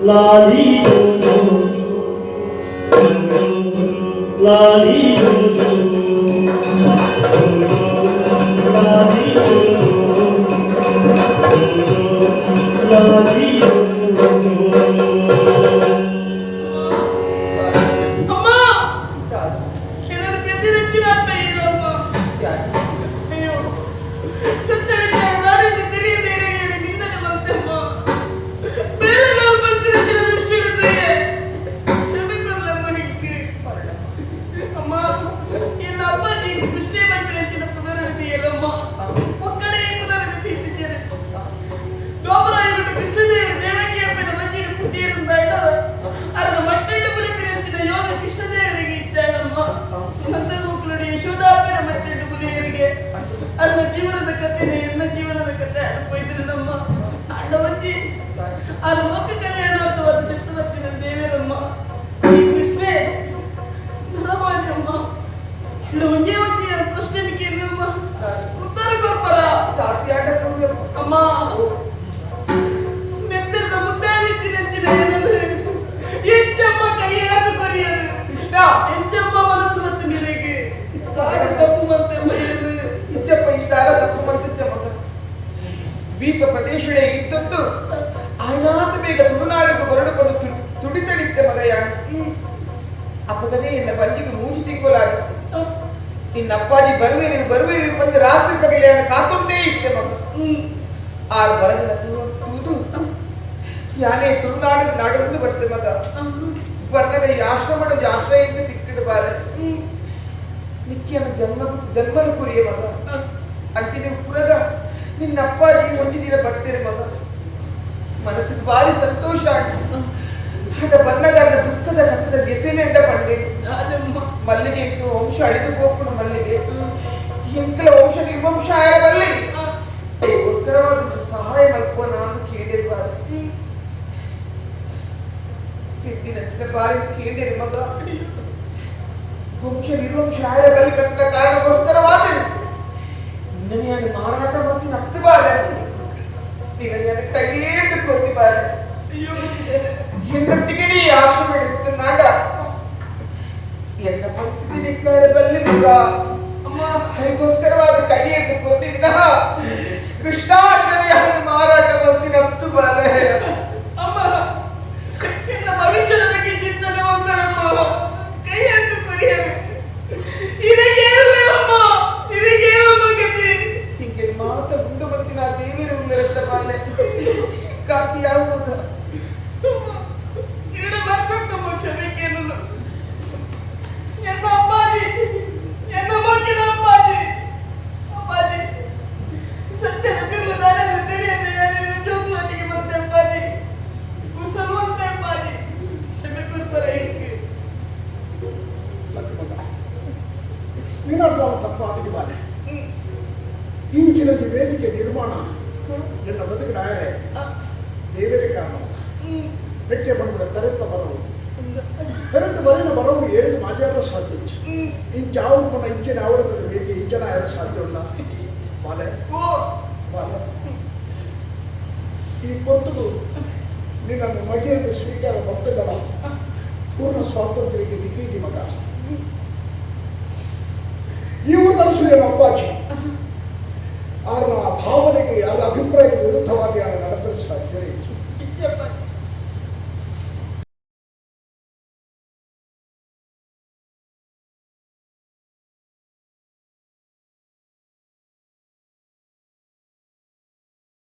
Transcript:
ಲಾಲಿ ಲಾಲಿ ಲಾಲಿ ಲಾಲಿ. ಅಮ್ಮ, ಎನ್ನನ್ನು ಪ್ರತಿರಚ್ಚಿನ ಅಪ್ಪ. ಅಯ್ಯೋ, ಸತ್ಯ ವಿಚಾರ ದಾರಿಯಲ್ಲಿ ತಿಳಿಯದೆ ನಿನ್ನನ್ನು ಬಂತಮ್ಮ. ಬೇಲಗಾಲ್ ಬಂದಿರಚ್ಚಿನ ದೃಷ್ಟಿಡುತ್ತೆ. ಕ್ಷಮೆ ಕೊರಲಮ್ಮ ನಿಕ್ಕೆ. ಅಮ್ಮ, ಎನ್ನ ಅಪ್ಪಾಜಿ ಕೃಷ್ಣೇ ಬಂದಿರಚ್ಚಿನ ಪುದರಡಿದೆಯಲ್ಲಮ್ಮ, ಒಕ್ಕಡೆ ಪುದರಡಿದೆ ಇದ್ದಿದ್ದೇನೆ. ದ್ವಾಪರಾಯುಗುಂಡು ಕೃಷ್ಣದೇವರು ದೇವಕಿ ಅಪ್ಪನ ಮಂಜಿಡು ಪುಟ್ಟಿயிருந்தாಡ ಅರ್ಧ ಮಟ್ಟೆಂಡು ಪುಲಿಪಿರಂಚಿನ ಯೋಗ ಕೃಷ್ಣದೇವರಿಗೆ ಇಚ್ಚಾಳಮ್ಮ. ನಂದಗೋಕುಲುಡಿ ಯಶೋದಾಪ್ಪನ ಮಟ್ಟೆಂಡು ಪುಲಿಯರಿಗೆ ಅರ್ನ ಜೀವನದ ಕಥೆನೆ ಎನ್ನ ಜೀವನದ ಕಥೆ ಅನುಭವಿದ್ರು ನಮ್ಮ ಅಂಡ ಒಂಜಿ ಆ ಲೋಕ ಕಲ್ಯಾಣಾರ್ಥವಾದ ಚಿತ್ತವತ್ತಿನ ದೇವರಮ್ಮ ಈ ಕೃಷ್ಣೇ ನರಮಾನ್ಯಮ್ಮ. ಇಡ ಒಂಜೇ ಒಂಜಿ ಪ್ರಶ್ನೆ ಕೇಳಮ್ಮ, ಉತ್ತರ ಕೊರ್ಪರ? ಸಾಧ್ಯಾಟ. ಅಮ್ಮ, ನೆತ್ತರದ ಮುದ್ದಾದಿತ್ತಿನಂಚಿನ ಏನನ್ನು ಎಂಚಮ್ಮ ಕೈಯಾದ ಕೊರಿಯರು? ಕೃಷ್ಣ. ಎಂಚಮ್ಮ ಮನಸ್ಸು ಮತ್ತು ನಿನಗೆ ದಾರಿ ತಪ್ಪು ಮಂತೆಮ್ಮ ಏನು? ಇಚ್ಚಪ್ಪ, ಈ ದಾರ ತಪ್ಪು ಮಂತಿಚ್ಚ ಮಗ. ದ್ವೀಪ ಪ್ರದೇಶಡೆ ಇತ್ತೊಂದು ಆಯ್ನಾತ ಬೇಗ ತುಳುನಾಡಿಗೆ ಬರಡು ಬಂದು ತುಡಿತಡಿತ್ತೆ ಮಗ. ಯಾನು ಅಪ್ಪಗನೇ ಎನ್ನ ಬಂಜಿಗೆ ಮೂಜು ತಿಂಗಳಾಗಿತ್ತು. ನಿನ್ನ ಅಪ್ಪಾಜಿ ಬರುವೇರಿ ಬರುವೇರಿ ಬಂದು ರಾತ್ರಿ ಪಗಲೆ ಕಾತೊಂದೇ ಇತ್ತೆ ಮಗ. ಆರು ಬರದಿನ ತೂದು ಯಾನೇ ತುಳುನಾಡಿಗೆ ನಾಡೊಂದು ಬತ್ತೆ ಮಗ. ಬರ್ನಗ ಈ ಆಶ್ರಮದ ಆಶ್ರಯಕ್ಕೆ ತಿಕ್ಕಿಡು ಬಾರೆ. ನಿಕ್ಕಿಯನ ಜನ್ಮ ಜನ್ಮನು ಕುರಿಯ ಮಗ. ಅಂಚಿನ ಪುರಗ ನಿನ್ನ ಅಪ್ಪಾಜಿ ಒಂದು ದಿನ ಬರ್ತೀರಿ ಮಗ. ಮನಸ್ಸಿಗೆ ಭಾರಿ ಸಂತೋಷ ಆಯ್ತು. ಆಗ ಬನ್ನಗ ನನ್ನ ದುಃಖದ ಕಥದ ವ್ಯಥೆನೆಂಡ ಪಂಡೆ. ಅದಮ್ಮ. ಮಲ್ಲಿಗೆ ವಂಶ ಅಳಿದು ಹೋಗ್ಕೊಂಡು ಮಲ್ಲಿಗೆ ಎಂಕಲ ವಂಶ ನಿರ್ವಂಶ ಆಯಬಲ್ಲಿ ಅದಕ್ಕೋಸ್ಕರವಾದ ಸಹಾಯ ಮಲ್ಪುವ ನಾನು ಕೇಳಿರಬಾರದು. ಎದ್ದಿನಂಚಿನ ಬಾರಿ ಕೇಳಿರಿ ಮಗ. ವಂಶ ನಿರ್ವಂಶ ಆಯಬಲ್ಲಿ ಕಂಡ ಕಾರಣಕ್ಕೋಸ್ಕರವಾದ ನಿನ್ನನೆಯನ್ನು ಮಾರಾಟ ಮತ್ತು ನತ್ತು ಬಾಲೆ, ನಿನ್ನನೆಯನ್ನು ಕೈಯೇಟು ಕೊಟ್ಟಿ ಬಾಲೆ. ಅಯ್ಯೋ. ಎನ್ನೊಟ್ಟಿಗೆ ನೀ ಆಶ್ರಮ ಇತ್ತು ನಾಡ ಎನ್ನ ಪರಿಸ್ಥಿತಿ ನಿಕ್ಕಾರೆ ಬಲ್ಲಿ ಮಗ. ಅಮ್ಮ. ಅದಕ್ಕೋಸ್ಕರವಾದ ಕೈ ಹಿಡಿದು ಕೊಟ್ಟಿ ವಿನಃ ಕೃಷ್ಣ ನಿನ್ನನೆಯನ್ನು ಮಾರಾಟ ಬಂದು ನತ್ತು ಬಾಲೆ. ಅಮ್ಮ, ನಿನ್ನ ಭವಿಷ್ಯದ ಬಗ್ಗೆ ಚಿಂತನೆ ಮಾಡ್ತಾರಮ್ಮ. ಕೈ ಹಾಕು ಕೊರಿಯರು ಇದಕ್ಕೆ ಅಮ್ಮ, ಇದಕ್ಕೆ ಅಮ್ಮ ಗತಿ? ಹಿಂಗೆ ಮಾತ ಗುಂಡು ಬಂತಿನ ದೇವಿರು ಉಲ್ಲರತ್ತ ಬಾಲೆ ಕಾತಿ ಯಾವ ಮಗ. ಎರಡು ಬರ್ಬೇಕಮ್ಮ ಕ್ಷಣಕ್ಕೆ. ಎನ್ನ ಅಪ್ಪಾಜಿ, ಎನ್ನ ಮಗಿನ ಅಪ್ಪಾಜಿ, ಅಪ್ಪಾಜಿ ಸತ್ಯದ ತಿರುಳು ದಾರಿಯನ್ನು ತಿಳಿಯದೆ ಯಾರೇನು ಜೋಗುವನಿಗೆ ಬಂತೆ ಅಪ್ಪಾಜಿ, ಕುಸಲುವಂತೆ ಅಪ್ಪಾಜಿ, ಕ್ಷಮೆ ಕೊಡ್ತಾರೆ ಹಿಂಗೆ. ಲಕ್ಷ್ಮಣ, ನೀನರ್ಧಾವ ತಪ್ಪಾದಿಗೆ ಬಾಲೆ. ಇಂಚಿನ ವೇದಿಕೆ ನಿರ್ಮಾಣ ಎನ್ನ ಬದುಕಿನ ಆಯರೆ ದೇವರೇ ಕಾರಣ. ಬೆಕ್ಕೆ ಬಂದ ತರೆತ್ತ ಬರವು ತರೆತ್ತ ಬರೆನ ಬರವು ಏರಿದ ಮಾಜಾರ ಸಾಧ್ಯ. ಇಂಚ ಆವಡು ಇಂಚಿನ ಆವಡದ ವೇದಿಕೆ ಇಂಚನ ಆಯರ ಸಾಧ್ಯ ಇಲ್ಲ ಬಾಲೆ. ಓ. ಬಾಲೆ, ಈ ಪೊರ್ತುಗು ನಿನ್ನನ್ನು ಮಗಿಯನ್ನು ಸ್ವೀಕಾರ ಮಾಡ್ತಿದ್ದಲ್ಲ, ಪೂರ್ಣ ಸ್ವಾತಂತ್ರ್ಯಕ್ಕೆ ದಿಕ್ಕೀಟಿ ಮಗ. ಈ ಊರು ಅಪ್ಪಾಜಿ ಆರ್ನ ಭಾವನೆಗೆ ಅವರ ಅಭಿಪ್ರಾಯಕ್ಕೆ ವಿರುದ್ಧವಾಗಿ ಅವನ ನಡೆಸಲು ಸಾಧ್ಯವೇ ಇಲ್ಲ.